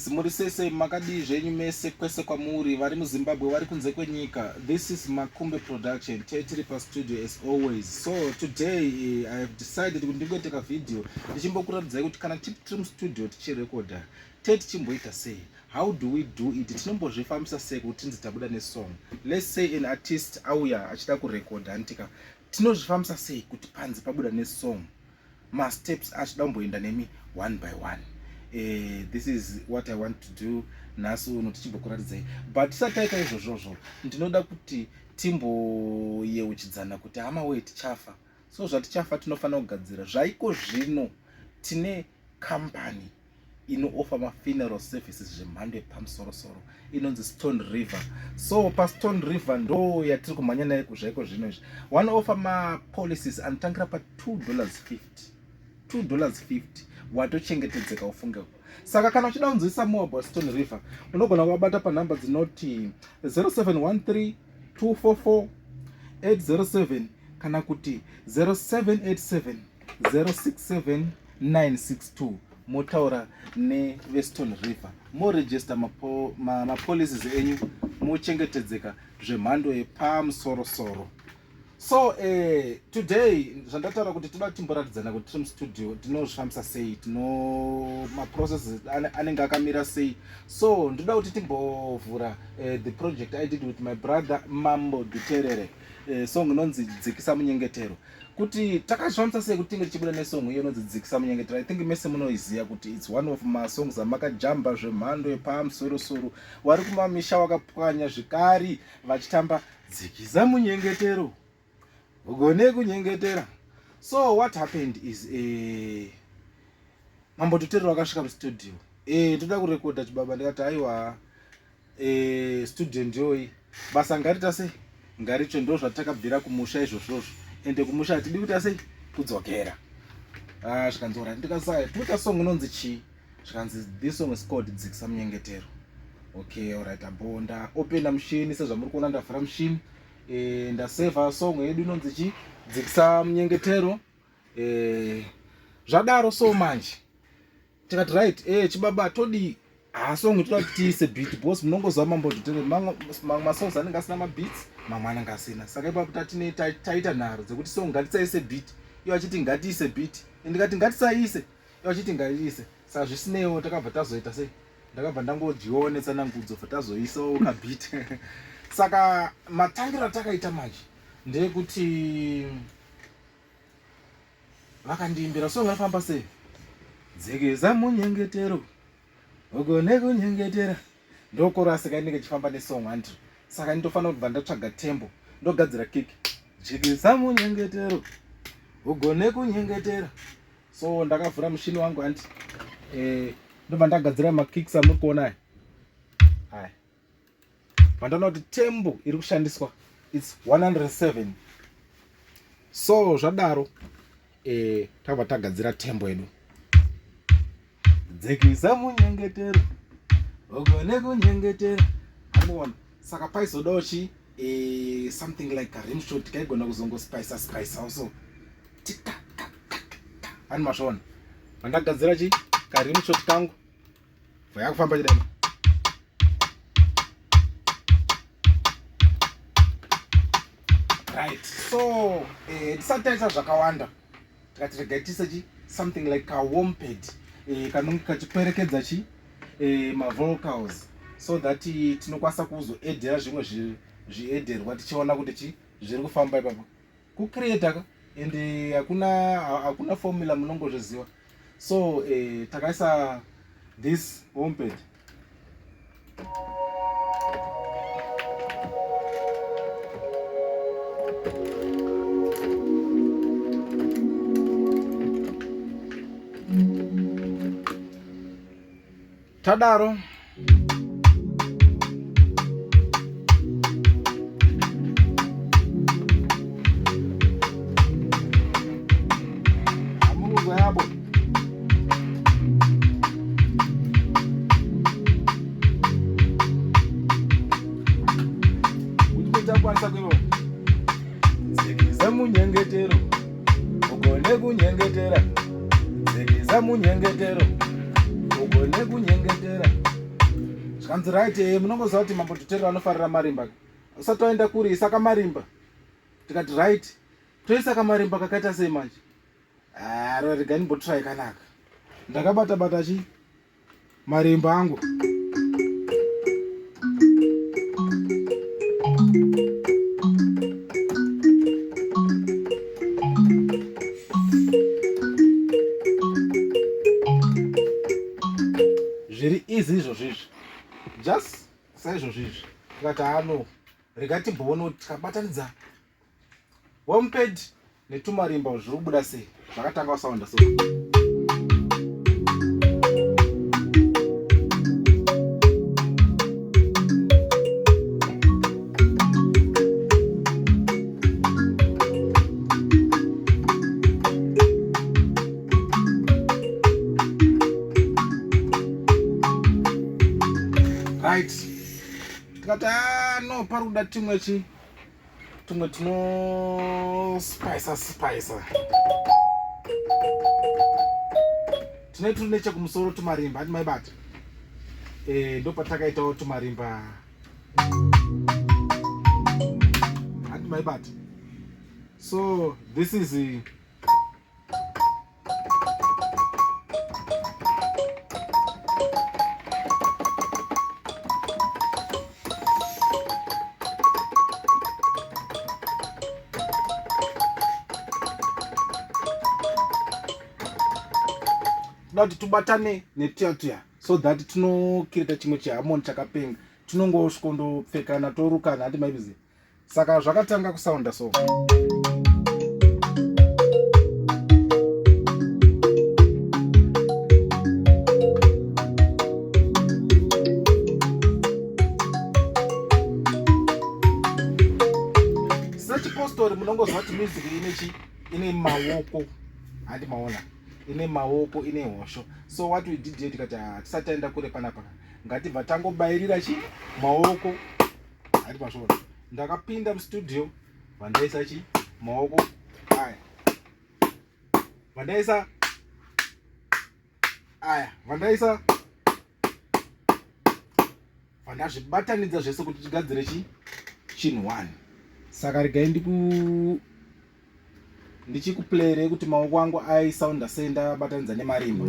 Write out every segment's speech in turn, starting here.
Guys, muri sese makadii zvenyu mese kwese kwamuri vari muZimbabwe vari kunze kwenyika. This is Makumbe Production. Tiri pa studio as always. So today I have decided kuti ndingoite ka video ndichimbokuratidzai kuti kana tiri mustudio tichirekoda te tichimboita sei. How do we do it? Tinombozvifambisa sei kuti tinzi tabuda nesong? Let's say an artist auya achida kurekoda antika. Tinozvifambisa sei kuti panzi pabuda nesong? Masteps achida kumboenda nemi one by one. This is what I want to do nhasi uno tichimbokuratidzai, but tisati taita izvozvozvo ndinoda kuti timboyeuchidzana kuti hama wee tichafa. So zvatichafa tinofanira kugadzira zvaiko zvino. Tine company inooffer mafuneral services zvemhando yepamusorosoro inonzi Stone River. So paStone River ndo yatiri kumhanya nayo zvaiko zvino izvi. Vanooffer mapolicies anotangira pa$2.50, $2.50 watochengetedzeka ufunge. Saka kana uchida kunzwisisa more about Stone River unogona kuvabata panhamba dzinoti 0713 244 807 kana kuti 0787 067 962. Motaura neveStone River, moregister mapolicies ma enyu, mochengetedzeka zvemhando yepamusorosoro. So today zvandataura kuti toda timboratidzana kuti tiri mustudio tinozvifambisa sei, tino maprocesses anenge akamira sei. So ndoda kuti timbovhura the project I did with my brother Mambo Duterere, song inonzi Dzikisa Munyengetero, kuti takazvifambisa sei kuti tinge tichibuda nesong iyo inonzi Dzikisa Munyengetero. I think mese munoiziva kuti it's one of masongs amakajamba zvemhando yepamusorosoro. Wari kumamisha wakapwanya zvikari vachitamba Dzikisa Munyengetero ugone kunyengetera. So what happened is Mambo Duterere wakasvika mustudio, toda kurekodha chibaba. Ndikati aiwa, studio ndiyoi, basa ngarita sei ngaricho, ndo zvatakabvira kumusha izvozvozvo, ende kumusha hatidi kuita sei kudzokera. Ah, zvikanzi alright. Ndikasaya toita song inonzi chii? Zvikanzi this song is called Dzikisa Munyengetero. Okay, alright, abo ndaopena mushini sezvamuri kuona, ndavhura mushini, ndasevha song yedu inonzi chi Dzikisa Munyengetero. Zvadaro so manje tikati right, chibaba todi ha song toda kuti tiise beat because munongoziva Mambo Duterere mamwe masongs anenge asina mabeats, mamwe anenge asina. Saka ipapo tatine taita nharo dzekuti song ngatisaise beat, iyo achiti ngatiise beat, ndikati ngatisaise, iyo achiti ngatiise. Saka zvisineiwo takabva tazoita sei, ndakabva ndangodyiwawo netsanangudzo, bva tazoisawo kabeat. Saka matangiro atakaita manje ndeyekuti vakandiimbira song inofamba sei, Dzikisa Munyengetero ugone kunyengetera, ndokorasi kainenge ichifamba nesong handri. Saka ndinofanira kubva ndatsvaga tempo, ndogadzira kick, Dzikisa munyengetero ugone kunyengetera. So ndakavhura mushini wangu handi, ndobva ndagadzira makicks amuri kuona aya aya. Vandaona kuti tempo iri kushandiswa it's 107. So zvadaro takabva tagadzira tempo yedu, Dzikisa Munyengetero ugone kunyengetera, amuona. Saka paizodawo chi something like a rimshot kaigona kuzongospicer spicer also tika ani mazvaona. Vandagadzira chi karimshot kangu bva yakufamba chidai. Right, so tisati taita zvakawanda tikati regai tiise chi something like a warm pad kanonge kachiperekedza chi mavocals so that tinokwanisa kuzoedhera zvimwe zviedherwa tichiona kuti chi zviri kufamba ipapo kucreata ka. Ende hakuna formula, munongozviziva. So takaisa this warm pad. Tadaro amukuzwa yabo uchikuita kuivo Dzikisa munyengetero ugone kunyengetera, dzikisa munyengetero ugone kunyengetera. Zvikanzi right, eh, munongoziva kuti Mambo Dhuterere vanofarira marimba. Usati waenda kuri isaka marimba. Tikati right, toisa kamarimba kakaita sei manje? Ah, rega ndimbotry kanaka. Ndakabata bata chi marimba angu. Zviri easy izvozvo izvi, just saizvozvo izvi. Tikati hano rega timboona kuti tikabatanidza homepad netumarimba zviri kubuda sei. Zvakatanga kusaunda so. Right, tikati ah, no, pari kuda timwe chi tumwe tino spicer spicer tine turi nechekumusoro tumarimba ati maibata eh, ndopatakaitawo tumarimba ati maibata. So this is toda kuti tubatane netuya tuya so that tinokireta chimwe chihamoni chakapenga, tinongosvikondopfekana torukana hati maibizi. Saka zvakatanga kusaunda so. Sechipostori munongozwa kuti music ine chi ine maoko, handi maona ine maoko, ine hosho. So what we did here, tikati tisati taenda kure panapa, ngatibva tangobayirira chi maoko, handi mazvona. Ndakapinda mustudio, vandaisa chi maoko aya, vandaisa aya, vandaisa, vandazvibatanidza zvese kuti tigadzire chi chinhu one. Saka regai ndiku ndichikuplayere kuti maoko angu aisounda sei ndabatanidza nemarimba.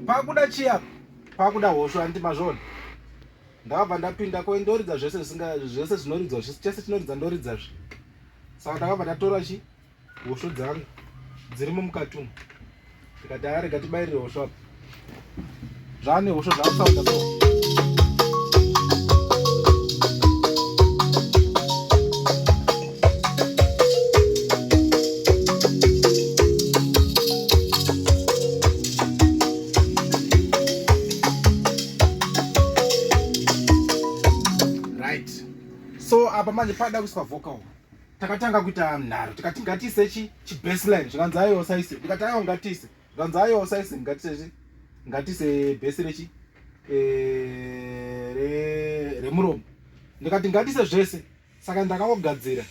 Pakuda chiya, pakuda hosho, handiti mazvona? Ndakabva ndapinda ko ndoridza zvese zvisinga zvese zvinoridzwa, chese chinoridza ndoridza zve. Saka ndakabva ndatora chi hosho dzangu dzirimo mukati umu, ndikati arega tibayirire hosho apa. Zvane hosho zvakusaunda so. Right, so apa manje pada kuiswa vocal. Takatanga kuita nharo, tikati ngatiise chi chibaseline, zvikanzi aiwa usaise. Ndikati aiwa ngatiise, zvikanzi aiwa usaise, ngatiise chi ngatiise bhesi rechi eh, remuromo. Ndikati ngatiise zvese. Saka ndakangogadzira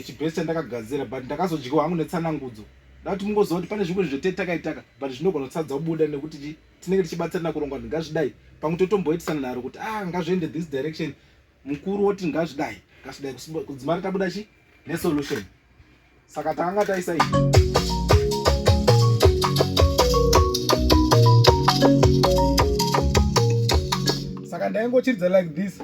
chibhesi chandakagadzira, but ndakazodyiwa hangu netsanangudzo. Ndakati mungoziva kuti pane zvimwe zvetete takaitaka, but zvinogona kutsadza kubuda nekuti tinenge tichibatsirana kuronga kuti ngazvidai, pamwe totomboitisana nharo kuti ah, ngazviende this direction, mukuru woti ngazvidai ngazvidai, kudzimara tabuda chi nesolution. Saka takanga taisa iyi. Saka ndaingochiridza like this.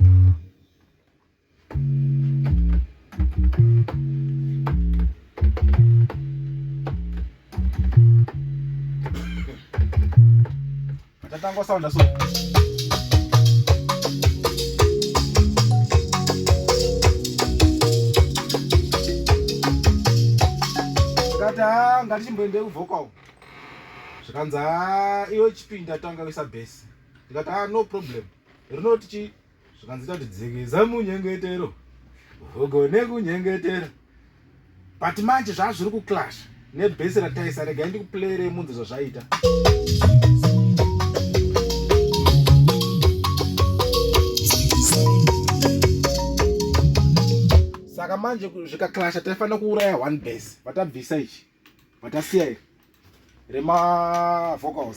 Tatangwa sound so. Tikati haa ngatichimboendei kuvocal. Zvikanzi haa iwe chipinda tanga kuisa bass. Ndikati haa no problem. Rinoti chi zvikanzi tati dzikisa munyengetero ugone kunyengetera. But manje zvazviri kuclash. Nebass rataisa, regai ndikuplayere munze zvazvaita. Saka manje zvikaclasha, taifanira kuuraya one bass, vatabvisa ichi, vatasiya iri remavocals.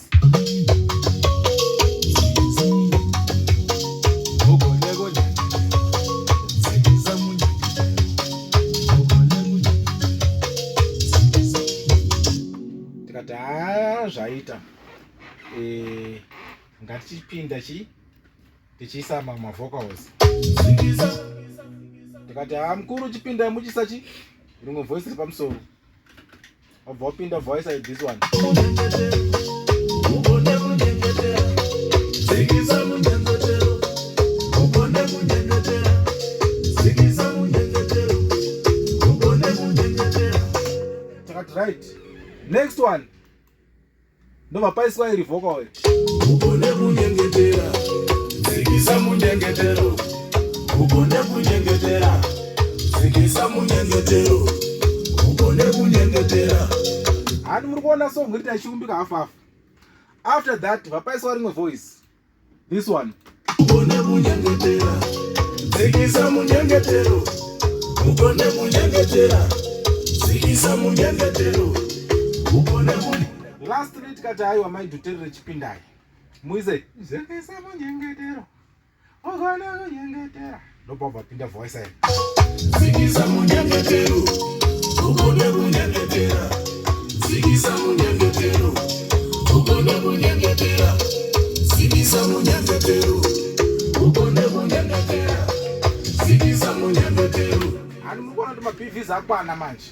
Tikati haa, zvaita, ngatichipinda chi tichiisa mavocals. Tikati haa, mukuru, chipindai muchisa chi rimwe voice riri pamusoro. Wabva wapinda voice this one. Ugone kunyengetera, dzikisa munyengetero. Ugone kunyengetera, dzikisa munyengetero. Ugone kunyengetera. Takati right, next one ndobva paiswa iri vocal iri. Ugone kunyengetera, dzikisa munyengetero. Ugone kunyengetera, dzikisa munyengetero. Ugone kunyengetera. Hani muri kuona song iri taichiumbika half half. After that vapaiswa rimwe voice, this one. Ugone kunyengetera, dzikisa munyengetero. Ugone kunyengetera, dzikisa munyengetero. Ugone kunyengetera. Lastly tikati aiwa, maiDhuterere, chipindai muise dzikisa munyengetero, ugone kunyengetera. Ndobva vapinda voice iri. Dzikisa munyengetero, ugone kunyengetera. Dzikisa munyengetero, ugone kunyengetera. Dzikisa munyengetero, ugone kunyengetera. Dzikisa munyengetero. Hani muri kuona kuti maBVs akwana manje,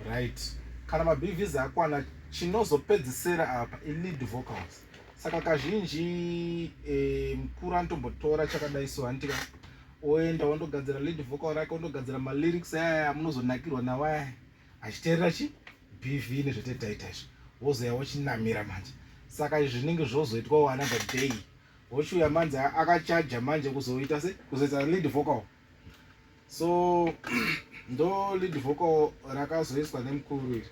right? Kana maBVs akwana, chinozopedzisira apa ilead vocals. Saka kazhinji mukuru anotombotora chakadai so, handitika, oenda wondogadzira lead vocal rake, ondogadzira malyrics aya munozonakirwa nawo aya, achiteerera chi BV nezvatetaita izvi, wozoya wochinamira manje. Saka izvi zvinenge zvozoitwawo another day, wochiuya manje akachaja manje kuzoita se kuzoita lead vocal. So ndo lead vocal rakazoiswa nemukuru iri.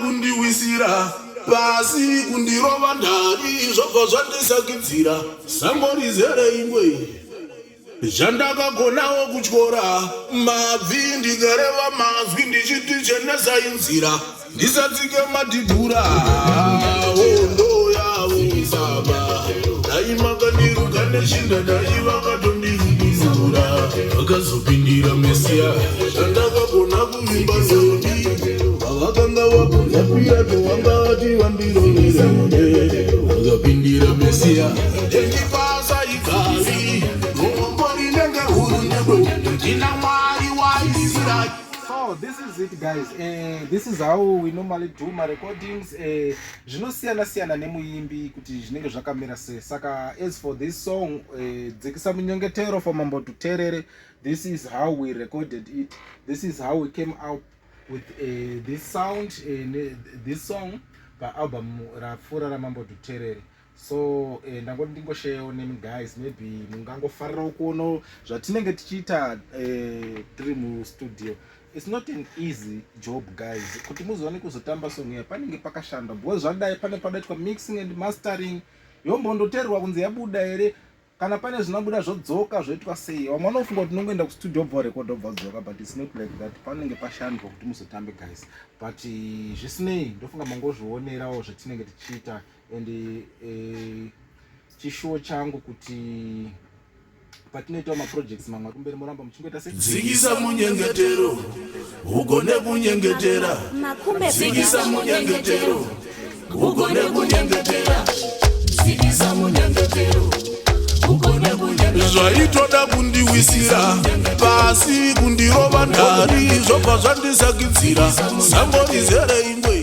Kundiwisira pasi, kundirova ndari, zvobva zvandisakidzira sango rizere ingwe. Zvandakagonawo kutyora mabvi, ndikareva mazwi ndichiti chenesai nzira, ndisatsike madhibhura. Hondo yavo baba, dai makandiruka neshinda, dai vakatondirudunura, vakazopindira Mesiya. Zvandakagona kuvimba ndoni vavakanga vabvunza Pirato, wanga vati vandiroverere, vakapindira Mesiya. Endipasa igavi rombo rinenge huru nebo, ndina Mwari waIsraeri. So this is it, guys. This is how we normally do my recordings. Zvinosiyana siyana nemuimbi kuti zvinenge zvakamira sei. Saka as for this song, Dzikisa Munyengetero for Mambo Dhuterere, this is how we recorded it. This is how we came up with this sound, this song paalbum rapfuura raMambo Dhuterere. So ndangoti ndingosharewo nemi guys, maybe mungangofarirawo kuonawo zvatinenge tichiita tiri mustudio. It's not an easy job, guys, kuti muzoone kuzotamba song iya panenge pakashandwa, because zvadai pane padaitwa mixing and mastering, yombondoteererwa kunzi yabuda here. Kana pane zvinobuda zvodzoka, zvoitwa sei. Vamwe vanofunga kuti unongoenda kustudio, obva warekodha, obva wadzoka, but it's not like that. Panenge pashandwa kuti muzotambe, guys. But zvisinei, ndofunga mangozvionerawo zvatinenge tichiita. And chishuwo changu kuti patinoitawo maprojects mamwe ari kumberi, moramba muchingoita sei? Dzikisa munyengetero, ugone kunyengetera. Makumbe. Dzikisa munyengetero, ugone kunyengetera. Dzikisa munyengetero, ugone kunyengetera. Zvaitoda kundiwisira pasi, kundirova ndari, zvobva zvandisakidzira sango rizere ingwe.